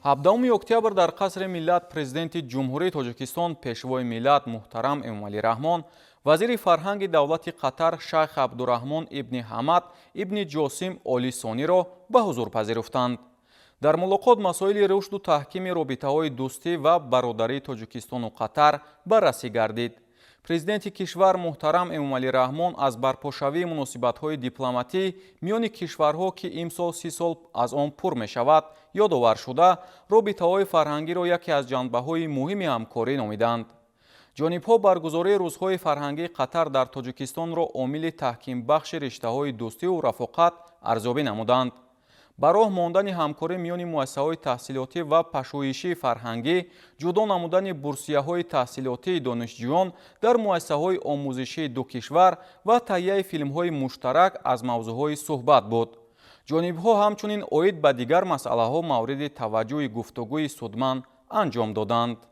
17 октябр дар Қасри миллат Президенти Ҷумҳурии Тоҷикистон, Пешвои миллат муҳтарам Эмомалӣ Раҳмон вазири фарҳанги давлати Қатар шайх Абдураҳмон ибни Ҳамад ибни Ҷосим Оли Сониро ба ҳузур пазируфтанд. Дар мулоқот масоили рушду таҳкими робитаҳои дӯстӣ ва бародарии Тоҷикистону Қатар баррасӣ гардид. Президенти кишвар муҳтарам Эмомалӣ Раҳмон аз барпошавии муносибатҳои дипломатӣ миёни кишварҳо, ки имсол 30 сол аз он пур мешавад, ёдовар шуда, робитаҳои фарҳангиро яке аз ҷанбаҳои муҳими ҳамкорӣ номиданд. Ҷонибҳо баргузории Рӯзҳои фарҳангии Қатар дар Тоҷикистонро омили таҳкимбахши риштаҳои дӯстиву рафоқат арзёбӣ намуданд. Ба роҳ мондани ҳамкорӣ миёни муассисаҳои таҳсилотӣ ва пажӯҳишии фарҳангӣ, ҷудо намудани бурсияҳои таҳсилотии донишҷӯён дар муассисаҳои омӯзишии ду кишвар ва таҳияи филмҳои муштарак аз мавзӯъҳои суҳбат буд. Ҷонибҳо ҳамчунин оид ба дигар масъалаҳо мавриди таваҷҷӯҳи гуфтугӯи судманд анҷом доданд.